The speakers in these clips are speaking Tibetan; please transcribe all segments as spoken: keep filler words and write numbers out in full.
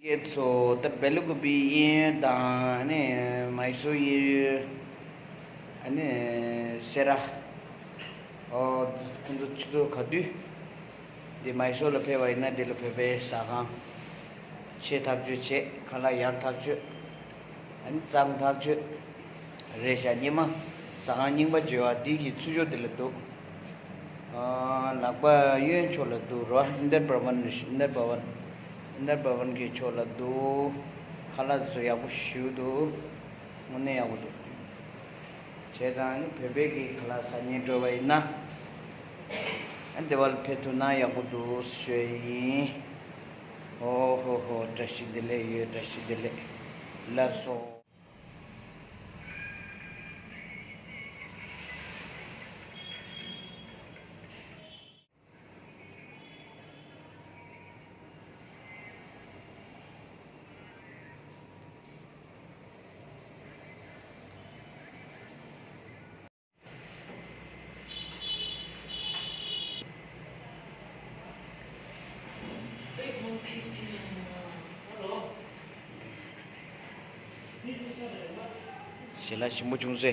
ཁྱེད་ཚོ་ད་སྦེལ་ཀོབ་གཡས་གཡོན་དང་ཨ་ནི་མའི་སོར་གཡས་གཡོན། ཨ་ནི་སེ་ར། ཨོ། ཁོང་ཚོ་ཆུ་ཚོད་ག་དུས། འདི་མའི་སོར་ལ་ཕེབས་པ་ཡིན་ན་འདི་ལ་བོད་པའི་ཟ་ཁང་། ཆེ་ཐག་ཆོད་བྱས། ཁ་ལག་ཡག་ཐག་ཆོད། ཨ་ནི་གཙང་ཐག་ཆོད། རེད་ཤག་སྔོན་མ་ཟ་ཁང་རྙིང་པ་བརྗོད་པ་འདི་གི་ཚུར་ཕྱོགས་འདི་ལ་འདུག་ཨ། ལག་པ་གཡོན་ཕྱོགས་ལ་འདུག་རོ། ཨིན་དར་བྷ་ཝན་རེད་ཤག་ཨིན་དར་བྷ་ཝན། ཨིན་དར་བྷ་ཝན་གྱི་ཕྱོགས་ལ་འདུག་ཁ་ལག་ཚོ་ཡག་པོ་ཞེ་པོ་འདུག་དངོས་གནས་ཡག་པོ་འདུག་བྱས་ཙང་ནི་བོད་པའི་གི་ཁ་ལག་ཟ་སྙིང་བྲོ་བ་ཡིན་ན། ཨ། འདི་བ་ལ་ཕེབས་ཐུབ་ན་ཡག་པོ་འདུག་ཞུ་ཡ་ཡིན། ཨོ་ཧོ་ཧོ། བཀྲ་ཤིས་བདེ་ལེགས་ཡོད། བཀྲ་ཤིས་བདེ་ལེགས། ལགས་སོ། ཞལ་ལག་ཞིམ་པོ་བྱུང་ཟེ།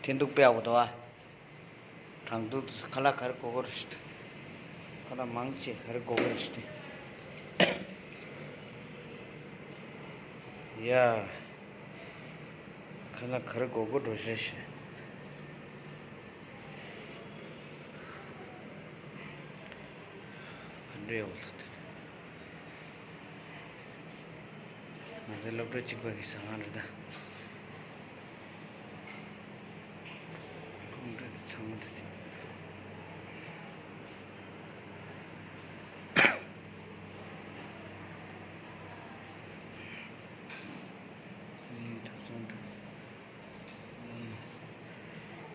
འཐེན་ཐུག་དཔེ་ཡག་པོ་འདུག་ཨ། དྲང་ཐུག་ཁ་ལག་ག་རེ་དགོས་དགོས་རེད་ཤག་ཁ་ལག་མང་ཆེ་ག་རེ་དགོས་དགོས་རེད་ཤག་ཡ། ཁ་ལག་ག་རེ་དགོས་དགོས་འགྲོ་ཤག་ག་འདྲ་ཡོད་ལ། ང་ཚོའི་སློབ་གྲྭ་གཅིག་པ་གི་ཟ་ཁང་རེད་ད། ཁོང་ཁྲོ་དེ་ཚང་མ་དེ་དེ།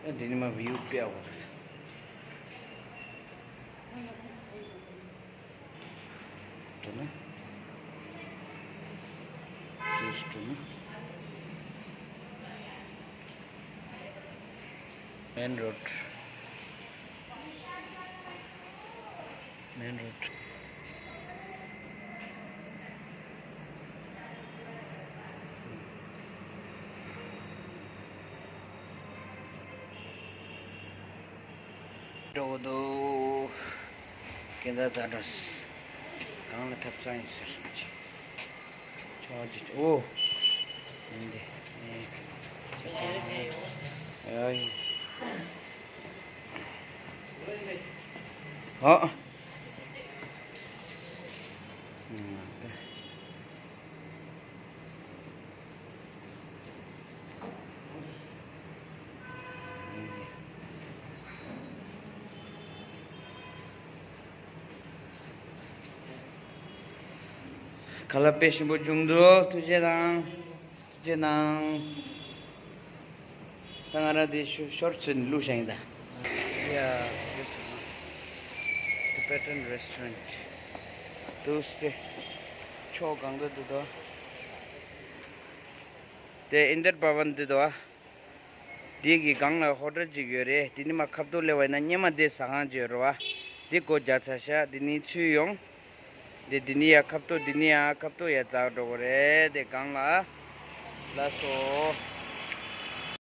ཨ། འདི་ནི་མ་བིའུ་དཔེ་ཡག་པོ་འདུག་འགྲོ་ན། ཏུས་འགྲོ་ན། མེན་རོཌ། མེན་རོཌ། འགྲོ་གི་འདུག་སྐད་འདར་འདར་འགྲོ། གང་ལ་ཐབ་ཚང་ཡིན་ཟེར། ཆོག་ཅིག་ཨོ། ཡིན་ཏེ། ཨེ། ཨ། ཁ་ལག་དཔེ་ཞིམ་པོ་བྱུང་འདུག་ཐུགས་རྗེ་གནང་། ཐུགས་རྗེ་གནང་། ད་ང་རང་འདི་ཤོ- ཤོར་ཚུན་བླུགས་བཞག་ཡིན་ད། ཡ། Tibetan restaurant. འདུག་སྟེ། ཕྱོགས་གང་འདྲ་འདུག་དོ། དེ་ཨིན་དར་བྷ་ཝན་འདི་དོ། འདི་གི་སྒང་ལ་ཧོ་ཊེལ་ཅིག་ཡོད་རེད། དེ་ནི་མ་ཁ་ཐུག་སླེབས་པ་ཡིན་ན་སྔོན་མ་དེ་ཟ་ཁང་ཅིག་ཡོད་རེད་བ། འདི་སྒོ་རྒྱག་ཚར་ཤག་འདི་ནི་ཚུར་ཡོང་། དེ་འདི་ནི་ཡ་ཁ་ཐུག་འདི་ནི་ཡ་ཁ་ཐུག་ཡ་འཛེག་འགྲོ་གི་རེད། དེ་སྒང་ལ། ལགས་སོ།